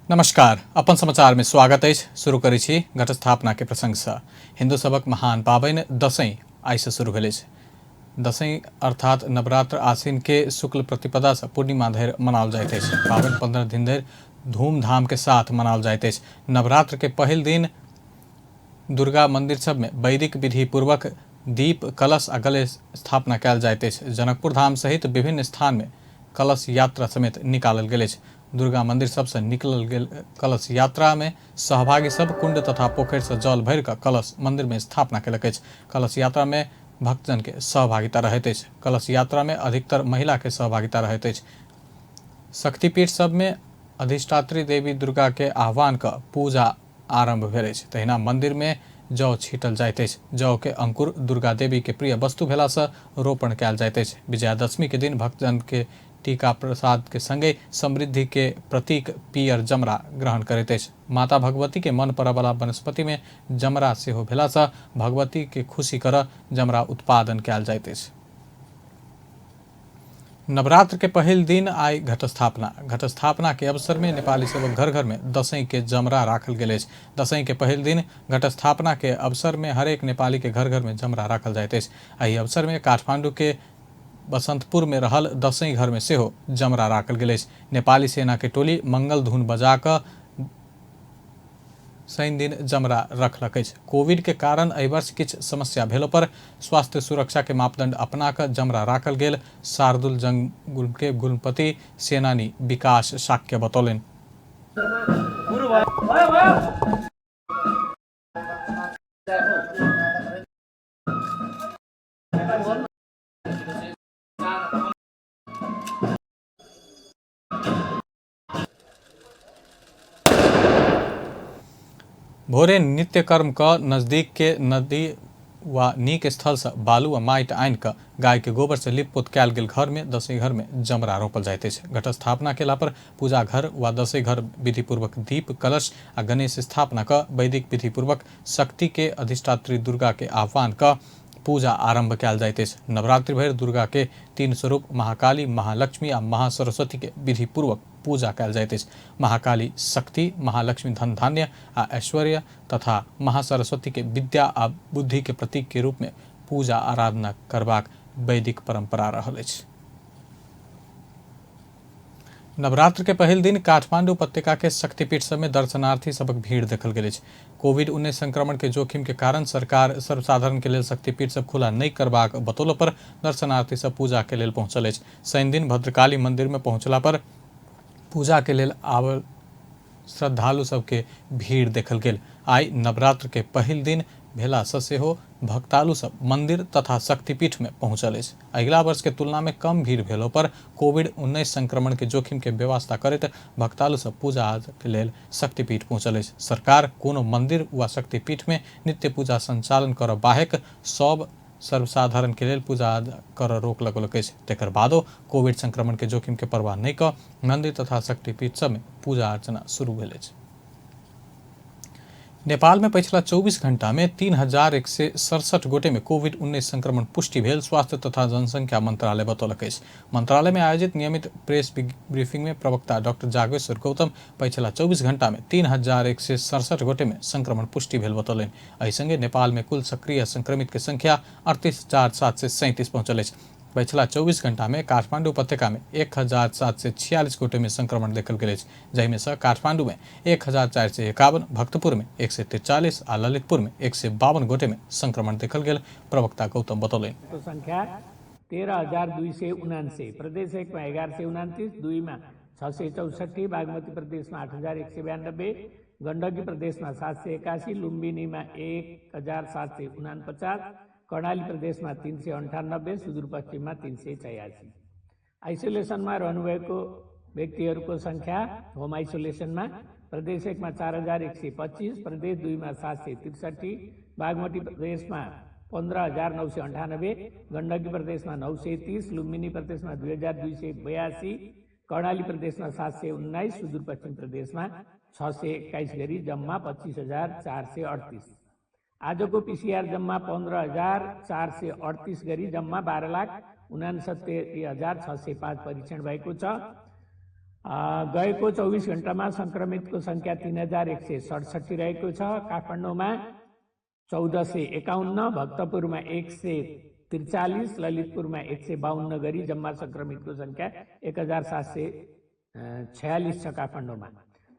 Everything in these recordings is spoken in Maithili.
नमस्कार, अपन समाचार में स्वागत अछि। शुरू करै छी घटस्थापना के प्रसंग से। हिंदू सबक महान पाबनि दसैं आइ से शुरू भेल अछि। दसैं अर्थात नवरात्र आश्विन के शुक्ल प्रतिपदा से पूर्णिमा धरि मनाओल जाइत अछि। पाबनि 15 दिन धरि धूमधाम के साथ मनाओल जाइत अछि। नवरात्र के पहिल दिन दुर्गा मंदिर सब में वैदिक विधि पूर्वक दीप, कलश आ गणेश स्थापना कयल जाइत अछि। जनकपुर धाम सहित विभिन्न स्थान में कलश यात्रा समेत निकालल गेल अछि। दुर्गा मंदिर सब से निकलल गेल कलश यात्रा में सहभागी सब कुंड तथा पोखरि से जल भरि कऽ कलश मंदिर में स्थापना केलक अछि। कलश यात्रा में भक्तजन के सहभागिता रहैत अछि। कलश यात्रा में अधिकतर महिला के सहभागिता रहैत अछि। शक्तिपीठ सब में अधिष्ठात्री देवी दुर्गा के आह्वान कऽ पूजा आरंभ भेल अछि। तहिना मंदिर में जौ छीटल जाइत अछि। जौ के अंकुर दुर्गा देवी के प्रिय वस्तु भेला से रोपण कयल जाइत अछि। विजयादशमी के दिन भक्तजन के टीका प्रसाद के संगे समृद्धि के प्रतीक पियर जमरा ग्रहण करैत अछि। माता भगवती के मन पड़य वाला वनस्पति में जमरा सेहो भेला से भगवती के खुशी कर जमरा उत्पादन कयल जाइत अछि। नवरात्र के पहिल दिन आइ घटस्थापना। घटस्थापना के अवसर में नेपाली सबक घर घर में दसैं के जमरा राखल गेल अछि। दसैं के पहिल दिन घटस्थापना के अवसर में हरेक नेपाली के घर घर में जमरा राखल जाइत अछि। एहि अवसर में काठमांडू के बसंतपुर में रहल दसैं घर में सेहो जमरा राखल गेल अछि। नेपाली सेना के टोली मंगल धुन बजा कऽ शनि दिन जमरा रखलक अछि। कोविड के कारण एहि वर्ष किछु समस्या भेलो पर स्वास्थ्य सुरक्षा के मापदंड अपना कऽ जमरा राखल गेल शार्दुल जंग गुल्म के गुल्मपति सेनानी विकास शाक्य बतौलनि। भोरे नित्य कर्म क नजदीक के नदी वा नीक स्थल से बालू आ माटि आनि कऽ गाय के गोबर से लिपपोत कयल गेल घर में दसैं घर में जमरा रोपल जाइत अछि। घटस्थापना केला पर पूजा घर वा दसैं घर विधिपूर्वक दीप, कलश आ गणेश स्थापना कऽ वैदिक विधिपूर्वक शक्ति के अधिष्ठात्री दुर्गा के आह्वान कऽ पूजा आरंभ कयल जाइत अछि। नवरात्रि भरि दुर्गा के तीन स्वरूप महाकाली, महालक्ष्मी आ महासरस्वती के विधिपूर्वक पूजा कयल जाइत अछि। महाकाली शक्ति, महालक्ष्मी धन धान्य आ ऐश्वर्य तथा महासरस्वती के विद्या आ बुद्धि के प्रतीक के रूप में पूजा आराधना करबाक वैदिक परंपरा रहल अछि। नवरात्र के पहिल दिन काठमांडू उपत्यका के शक्तिपीठ सब में दर्शनार्थी सबक भीड़ देखल गेल अछि। कोविड-19 संक्रमण के जोखिम के कारण सरकार सर्वसाधारण के लेल शक्तिपीठ सब खुला नहि करबाक बतौलो पर दर्शनार्थी सब पूजा के लेल पहुंचल अछि। शनि दिन भद्रकाली मंदिर में पहुंचला पर पूजा के लेल आवल श्रद्धालु सबके भीड़ देखल गेल। आइ नवरात्र के पहिल दिन भेला से सेहो भक्तालु सब मंदिर तथा शक्तिपीठ में पहुंचल अछि। अगिला वर्ष के तुलना में कम भीड़ भेलो पर कोविड-19 संक्रमण के जोखिम के व्यवस्था करैत भक्तालु सब पूजा के लेल शक्तिपीठ पहुंचल अछि। सरकार कोनो मंदिर वा शक्तिपीठ में नित्य पूजा संचालन करऽ बाहेक सब सर्वसाधारण के लेल पूजा करऽ रोक लगौलक अछि। तकर बादो कोविड संक्रमण के जोखिम के परवाह नहि कऽ मंदिर तथा शक्तिपीठ सब में पूजा अर्चना शुरू भेल अछि। नेपाल में पछिला 24 घंटा में 3167 गोटे में कोविड-19 संक्रमण पुष्टि भेल स्वास्थ्य तथा जनसंख्या मंत्रालय बतौलक अछि। मंत्रालय में आयोजित नियमित प्रेस ब्रीफिंग में प्रवक्ता डॉक्टर जागेश्वर गौतम पछिला 24 घंटा में 3167 गोटे में संक्रमण पुष्टि भेल बतौलनि। एहि संगे नेपाल में कुल सक्रिय संक्रमित के संख्या 38,737 पहुंचल अछि। पछिला 24 घंटा में काठमांडू उपत्यका में 1746 गोटे में संक्रमण देखल गेल अछि, जाहिमे सँ काठमांडू में 1451, भक्तपुर में 143 आ ललितपुर में 152 गोटे में संक्रमण देखल गेल प्रवक्ता गौतम बतौलनि। तो संख्या 13,279, प्रदेश 1 में 1129, 2 में 664, बागमती प्रदेश में 8,192, गण्डकी प्रदेश में 781, लुम्बिनी में 1,749, कर्णाली प्रदेश में 398, सुदूरपश्चिम में 386। आइसोलेशन में रहनुभएको व्यक्तिहरूको संख्या होम आइसोलेशन में प्रदेश 1 में 4,125, प्रदेश 2 में 763, बागमती प्रदेश में 15,998, गण्डकी प्रदेश में 930, लुम्बिनी प्रदेश में 2,282, कर्णाली प्रदेश में 719, सुदूरपश्चिम प्रदेश में 621 गरी जम्मा 25,438। आजको पीसीआर जम्मा 15,438 गरी जम्मा 12,69,605 परीक्षण भएको छ। गएको 24 घण्टामा सङ्क्रमितको सङ्ख्या 3167 रहेको छ। काठमाडौँमा 1451, भक्तपुरमा 143, ललितपुरमा 152 गरी जम्मा सङ्क्रमितको सङ्ख्या 1746 छ। काठमाडौँमा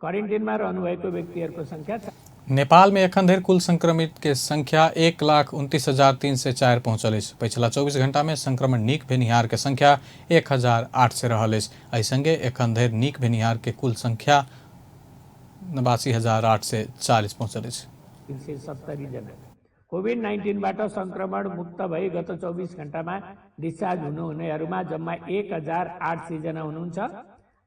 क्वारेन्टाइनमा रहनुभएको व्यक्तिहरूको सङ्ख्या नेपाल में एखन धरि कुल संक्रमित के संख्या 1,29,304 पहुंचल अछि। पछिला 24 घंटा में संक्रमण नीक भेनिहार के संख्या 1,800 रहल अछि। एहि संगे एखन धरि नीक भेनिहार के कुल संख्या 89,840 पहुंचल अछि। 370 जना कोभिड-19बाट संक्रमण मुक्त भई गत 24 घण्टामा डिस्चार्ज हुनुहुनेहरूमा जम्मा 1,800 जना हुनुहुन्छ।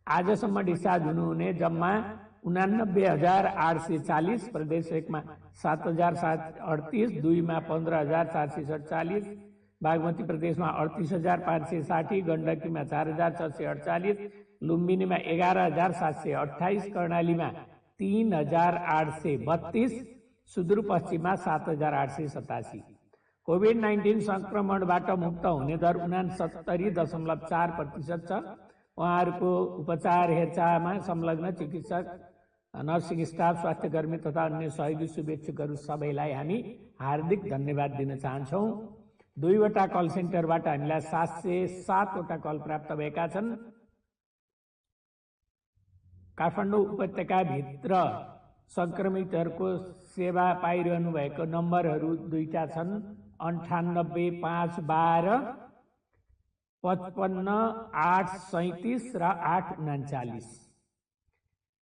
आजसम्म डिस्चार्ज हुनुहुने जम्मा 89,840, प्रदेश 1 मा 7,738, 2 मा 15,447, बागमती प्रदेशमा 38,560, गण्डकीमा 4,648, लुम्बिनीमा 11,728, कर्णालीमा 3,832, सुदूरपश्चिममा 7,887। कोभिड-19 संक्रमणबाट मुक्त हुने दर 69.4% छ। उहाँहरूको उपचार हेरचाहमा संलग्न चिकित्सक, नर्सिङ स्टाफ, स्वास्थ्यकर्मी तथा अन्य सहयोगी शुभेच्छुकहरू सबैलाई हामी हार्दिक धन्यवाद दिन चाहन्छौँ। 2वटा कल सेन्टरबाट हामीलाई 707वटा कल प्राप्त भएका छन्। काठमाडौँ उपत्यकाभित्र सङ्क्रमितहरूको सेवा पाइरहनु भएको नम्बरहरू 2टा छन्, 98 5 12, 55 8 37 र 8 39।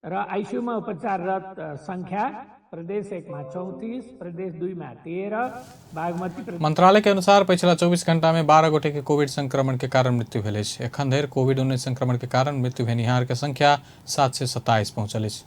र आइसियुमा उपचाररत सङ्ख्या प्रदेश 1 मा 34, प्रदेश 2 मा 13, बागमती। मंत्रालय के अनुसार पिछला 24 घंटा में 12 गोटे के कोविड संक्रमण के कारण मृत्यु भेल अछि। एखन धरि कोविड-19 संक्रमण के कारण मृत्यु भेनिहार के संख्या 727 पहुंचल अछि।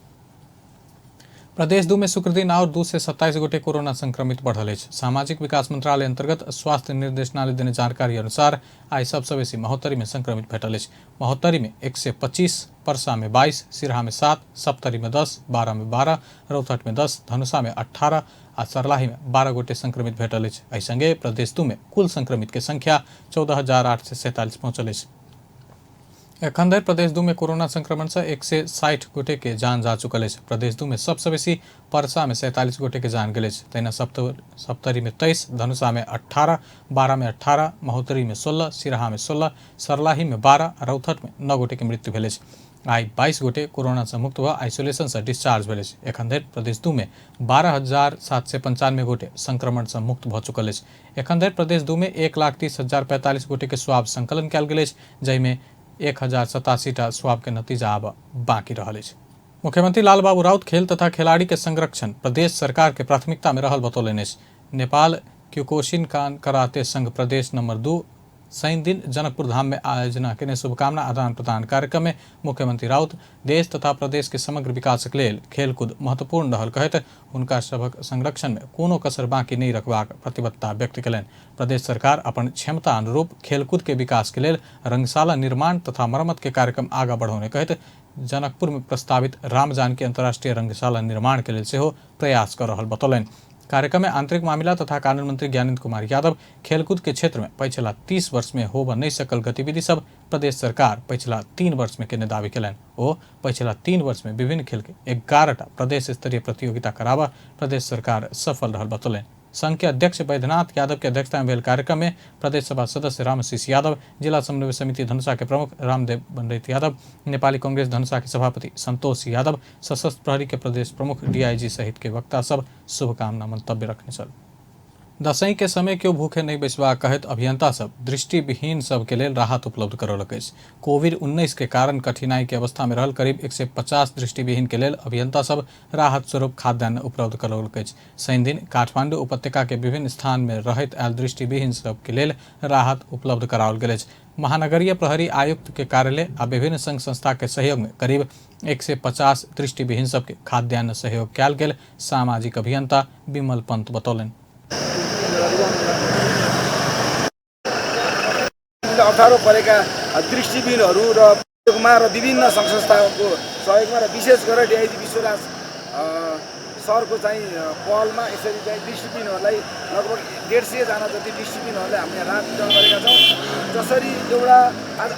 प्रदेश 2 में शुक्रदिन और 227 गोटे कोरोना संक्रमित बढ़ल अछि। सामाजिक विकास मंत्रालय अंतर्गत स्वास्थ्य निर्देशनालय देने जानकारी अनुसार आइ सबसँ बेसी महोत्तरी में संक्रमित भेटल अछि। महोत्तरी में 125, परसा में 22, सिरहा में 7, सप्तरी में 10, 12 में 12, रौतहट में 10, धनुषा में 18 आ सर्लाही में 12 गोटे संक्रमित भेटल अछि। एहि संगे प्रदेश 2 में कुल संक्रमित के संख्या 14,847 पहुंचल अछि। एखन धरि प्रदेश 2 में कोरोना संक्रमण से 160 गोटे के जान जा चुकल अछि। प्रदेश 2 में सबसँ बेसी परसा में 47 गोटे के जान गेल अछि। तहिना सप्तरी में 23, धनुषा में 18, 12 में 18, महोत्तरी में 16, सिरहा में 16, सर्लाही में 12, रौतहट में 9 गोटे के मृत्यु भेल अछि। आइ 22 गोटे कोरोना से मुक्त भऽ आइसोलेशन से डिस्चार्ज भेल अछि। एखन धरि प्रदेश 2 में 12,795 गोटे संक्रमण से मुक्त भऽ चुकल अछि। एखन धरि प्रदेश 2 में 1,30,045 गोटे के स्वाब संकलन कयल गेल अछि, जाहिमे 1,087 टा स्वाब के नतीजा आब बाकी रहल अछि। मुख्यमंत्री लालबाबू राउत खेल तथा खिलाड़ी के संरक्षण प्रदेश सरकार के प्राथमिकता में रहल बतौलनि अछि। नेपाल क्यूकोशिन कान कराते संघ प्रदेश नंबर 2 शनि दिन जनकपुर धाम में आयोजना केने शुभकामना आदान प्रदान कार्यक्रम में मुख्यमंत्री राउत देश तथा प्रदेश के समग्र विकासक लेल खेलकूद महत्वपूर्ण रहल कहैत हुनका सभक संरक्षण में कोनो कसर बाकी नहि रखबाक प्रतिबद्धता व्यक्त कयलनि। प्रदेश सरकार अपन क्षमता अनुरूप खेलकूद के विकास के लेल रंगशाला निर्माण तथा मरम्मत के कार्यक्रम आगा बढ़ौने कहैत जनकपुर में प्रस्तावित राम जानकी अंतर्राष्ट्रीय रंगशाला निर्माण के लेल सेहो प्रयास कर रहल बतौलनि। कार्यक्रम में आंतरिक मामिला तथा कानून मंत्री ज्ञानेन्द्र कुमार यादव खेलकूद के क्षेत्र में पछिला 30 वर्ष में होबऽ नहि सकल गतिविधि सब प्रदेश सरकार पछिला 3 वर्ष में केने दावी कयलनि। ओ पछिला 3 वर्ष में विभिन्न खेल के 11टा प्रदेश स्तरीय प्रतियोगिता कराबऽ प्रदेश सरकार सफल रहल बतौलनि। संघ के अध्यक्ष बैद्यनाथ यादव के अध्यक्षता में भेल कार्यक्रम में प्रदेश सभा सदस्य रामशीष यादव, जिला समन्वय समिति धनुषा के प्रमुख रामदेव पंडित यादव, नेपाली कांग्रेस धनुषा के सभापति संतोष यादव, सशस्त्र प्रहरी के प्रदेश प्रमुख डीआईजी सहित के वक्ता सब शुभकामना मंतव्य रखने छल। दसैँ के समय केओ भूखे नहि बैसबा कहैत अभियंता सब दृष्टिविहीन सब के लेल राहत उपलब्ध करौलक अछि। कोविड-19 के कारण कठिनाई के अवस्था में रहल करीब 150 दृष्टिविहीन के लेल अभियंता सब राहत स्वरूप खाद्यान्न उपलब्ध करौलक अछि। शनि दिन काठमांडू उपत्यका के विभिन्न स्थान में रहैत आयल दृष्टिविहीन सब के लेल राहत उपलब्ध कराओल गेल अछि। महानगरीय प्रहरी आयुक्त के कार्यालय आ विभिन्न संघ संस्था के सहयोग में करीब 150 दृष्टिविहीन सबके खाद्यान्न सहयोग कयल गेल सामाजिक अभियंता विमल पंत बतौलनि। अप्ठ्यारो परेका दृष्टिविहीनहरू र सहयोगमा र विभिन्न सङ्घ संस्थाको सहयोगमा र विशेष गरेर डिआइजी विश्वराज सरको चाहिँ पहलमा यसरी चाहिँ दृष्टिविहीनहरूलाई लगभग 150 जना जति दृष्टिविहीनहरूलाई हामीले राहत वितरण गरेका छौँ। जसरी एउटा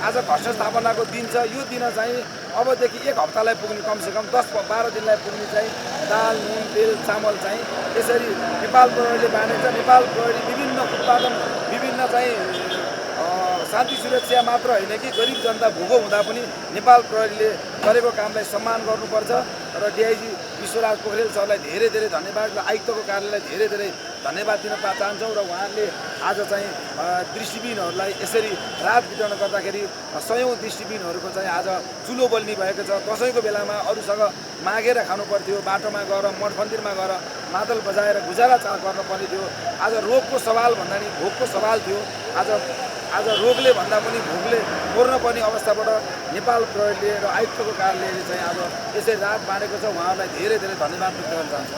आज घटस्थापनाको दिन छ, यो दिन चाहिँ अबदेखि एक हप्तालाई पुग्ने, कमसेकम 10-12 दिनलाई पुग्ने चाहिँ दाल, नुन, तेल, चामल चाहिँ यसरी नेपाल प्रहरीले बाँडेको छ। नेपाल प्रहरी विभिन्न उत्पादन, विभिन्न चाहिँ शान्ति सुरक्षा मात्र होइन कि गरिब जनता भोगो हुँदा पनि नेपाल प्रहरीले गरेको कामलाई सम्मान गर्नुपर्छ र डिआइजी विश्वराज पोखरेल सरलाई धेरै धेरै धन्यवाद र आयुक्तको कार्यालयलाई धेरै धेरै धन्यवाद दिन चाहन्छौँ। र उहाँहरूले आज चाहिँ दृष्टिविहीनहरूलाई यसरी राहत वितरण गर्दाखेरि सयौँ दृष्टिविहीनहरूको चाहिँ आज चुलो बल्ने भएको छ। दसैँको बेलामा अरूसँग मागेर खानु पर्थ्यो, बाटोमा गएर मठ मन्दिरमा गएर मादल बजाएर गुजारा गर्नुपर्ने थियो। आज रोगको सवाल भन्दा नि भोकको सवाल थियो। आज रोगले भन्दा पनि भोकले मर्न पर्ने अवस्थाबाट नेपाल प्रहरीले र आयुक्तको कार्यालयले चाहिँ आज यसरी राहत बाँडेको छ। उहाँहरूलाई धेरै धेरै धन्यवाद व्यक्त गर्न चाहन्छु।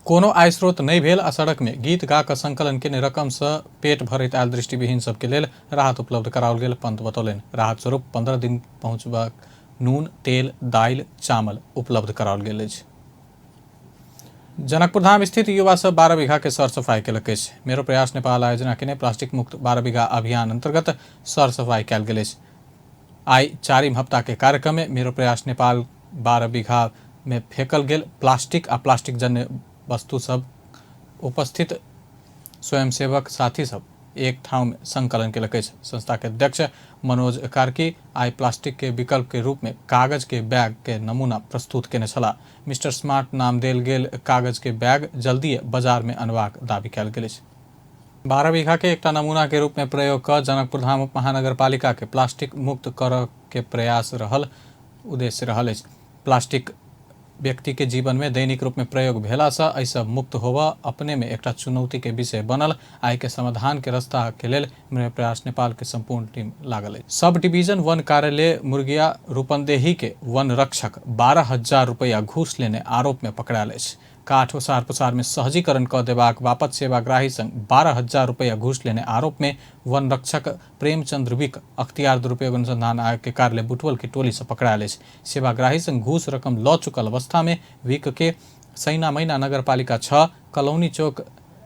कोनो आय स्रोत नहि भेल आ सड़क में गीत गा कऽ संकलन केने रकम सँ पेट भरैत आयल दृष्टिविहीन सबके लेल राहत उपलब्ध कराओल गेल पंत बतौलनि। राहत स्वरूप 15 दिन पहुँचबाक नून, तेल, दालि, चामल उपलब्ध कराओल गेल अछि। जनकपुर धाम स्थित युवा सब 12 बीघा के सरसफाई केलक अछि। मेरो प्रयास नेपाल आयोजना केने प्लास्टिक मुक्त 12 बीघा अभियान अंतर्गत सरसफाई कयल गेल अछि। आइ 4 हप्ता के कार्यक्रम में मेरो प्रयास नेपाल 12 बीघा में फेकल गेल प्लास्टिक आ प्लास्टिक जन्य वस्तु सब उपस्थित स्वयंसेवक साथी सब एक ठाउँ में संकलन केलक अछि। संस्था के अध्यक्ष मनोज कार्की आइ प्लास्टिक के विकल्प के रूप में कागज के बैग के नमूना प्रस्तुत केने छलाह। मिस्टर स्मार्ट नाम देल गेल कागज के बैग जल्दी बाजार में अनबाक दावी कयल गेल अछि। 12 बीघा के एकटा नमूना के रूप में प्रयोग क जनकपुर धाम उप महानगरपालिका के प्लास्टिक मुक्त करऽ के प्रयास रहल उद्देश्य रहल अछि। प्लास्टिक व्यक्ति के जीवन में दैनिक रूप में प्रयोग भेला सँ एहिसँ मुक्त होबऽ अपने में एकटा चुनौती के विषय बनल आइ के समाधान के रास्ता के लेल मेरा प्रयास नेपाल के संपूर्ण टीम लागल अछि। सब डिवीजन वन कार्यालय मुर्गिया रूपन्देही के वन रक्षक 12,000 रुपैया घूस लेने आरोप में पकड़ायल अछि। काठ ओसार पसार में सहजीकरण क देबाक बापत सेवाग्राही संग 12,000 रुपैया घूस लेने आरोप में वन रक्षक प्रेमचंद्र विक अख्तियार दुरुपयोग अनुसंधान आयोग के कार्यालय बुटवल की टोली से पकड़ायल अछि। सेवाग्राही संग घूस रकम ल चुकल अवस्था में विक के सैना मैना नगरपालिका 6 कलौनी चौक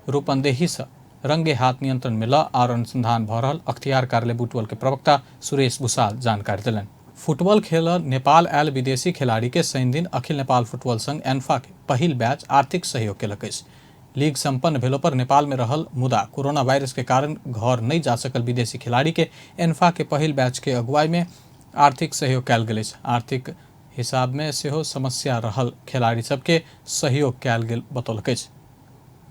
रूपन्देही से रंगे हाथ नियंत्रण में ल और अनुसंधान भ रहल अख्तियार कार्यालय बुटवल के प्रवक्ता सुरेश भूषाल जानकारी देलनि। फुटबॉल खेल नेपाल आयल विदेशी खिलाड़ी के शनिदिन अखिल नेपाल फुटबॉल संघ एन्फा के पहिल बैच आर्थिक सहयोग केलक अछि। लीग संपन्न भेलो पर नेपाल में रहल मुदा कोरोना वायरस के कारण घर नहीं जा सकल विदेशी खिलाड़ी के एन्फा के पहिल बैच के अगुवाई में आर्थिक सहयोग कयल गेल अछि। आर्थिक हिसाब में सेहो समस्या रहल खिलाड़ी सबके सहयोग कयल गेल बतौलक अछि।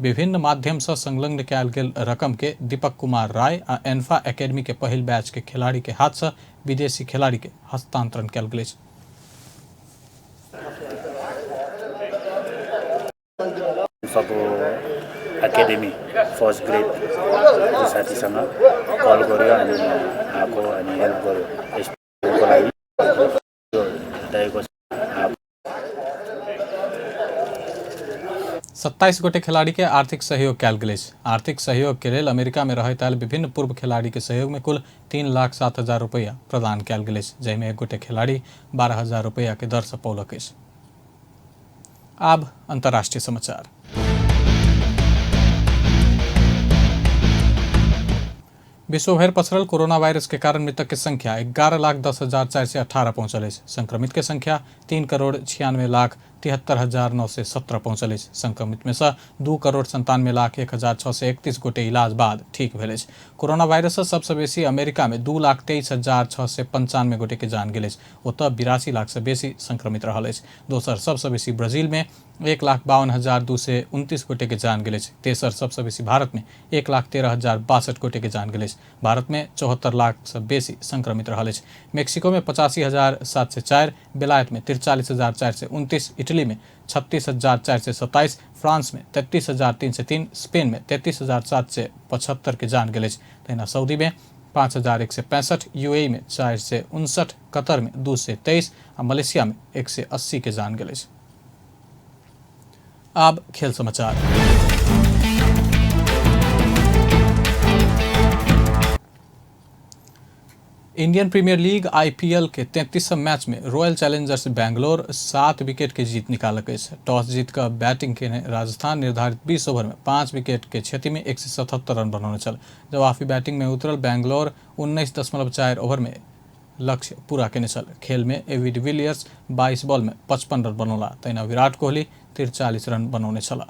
विभिन्न माध्यम से संलग्न कयल गेल रकम के दीपक कुमार राय आ एन्फा एकेडमी के पहिल बैच के खिलाड़ी के हाथ से विदेशी खिलाड़ी के हस्तांतरण कयल गेल अछि। एकाडेमी फर्स्ट ग्रेड साथीसँग कल गर्यो अनि आएको अनि हेल्प गर्यो यसको लागि दिएको। 27 गोटे खिलाड़ी के आर्थिक सहयोग कयल गेल अछि। आर्थिक सहयोग के लेल अमेरिका में रहैत आयल विभिन्न पूर्व खिलाड़ी के सहयोग में कुल 3,07,000 रुपैया प्रदान कयल गेल अछि, जाहिमे एक गोटे खिलाड़ी 12,000 रुपैया के दर से पौलक अछि। आब अंतर्राष्ट्रीय समाचार। विश्वभरि पसरल कोरोना वायरस के कारण मृतक के संख्या 11,10,418 पहुंचल अछि। संक्रमित के संख्या 3,96,73,917 पहुंचल अछि। संक्रमित में से 2,97,01,631 गोटे इलाज बाद ठीक भेल अछि। कोरोना वायरस से सबसे बेसी अमेरिका में 2,23,695 गोटे के जान गेल अछि। ओतऽ 82 लाख से बेसी संक्रमित रहल अछि। दोसर सबसे बेसी ब्राजील में 1,52,229 गोटे के जान गेल अछि। तेसर सबसे बेसी भारत में 1,13,062 गोटे के जान गेल अछि। भारत में 74 लाख से बेसी संक्रमित रहल अछि। मेक्सिको में 85,704, बेलायत में 43,429, इटली में 36,427, फ्रांस में 33,303, स्पेन में 33,775 के जान गेल अछि। तहिना सऊदी में 5,165, यूएई में 459, कतर में 223 आ मलेशिया में 180 के जान गेल अछि। आब खेल समाचार। इंडियन प्रीमियर लीग आईपीएल के 33 मैच में रॉयल चैलेंजर्स बेंगलोर 7 विकेट के जीत निकालक अछि। टॉस जीत कऽ बैटिंग केने राजस्थान निर्धारित 20 ओवर में 5 विकेट के क्षति में 177 रन बनौने छल। जवाफी बैटिंग में उतरल बेंगलोर 19.4 ओवर में लक्ष्य पूरा केने छल। खेल में एबी डिविलियर्स 22 बॉल में 55 रन बनौला, तहिना विराट कोहली 43 रन बनौने छला।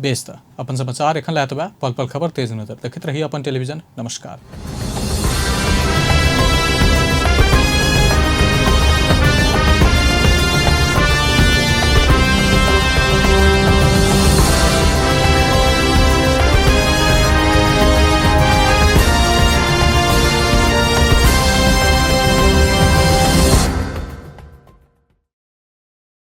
बेस त अपन समाचार एखन लए एतबा। पल पल खबर तेज नजर देखैत रही अपन टेलीविजन। नमस्कार।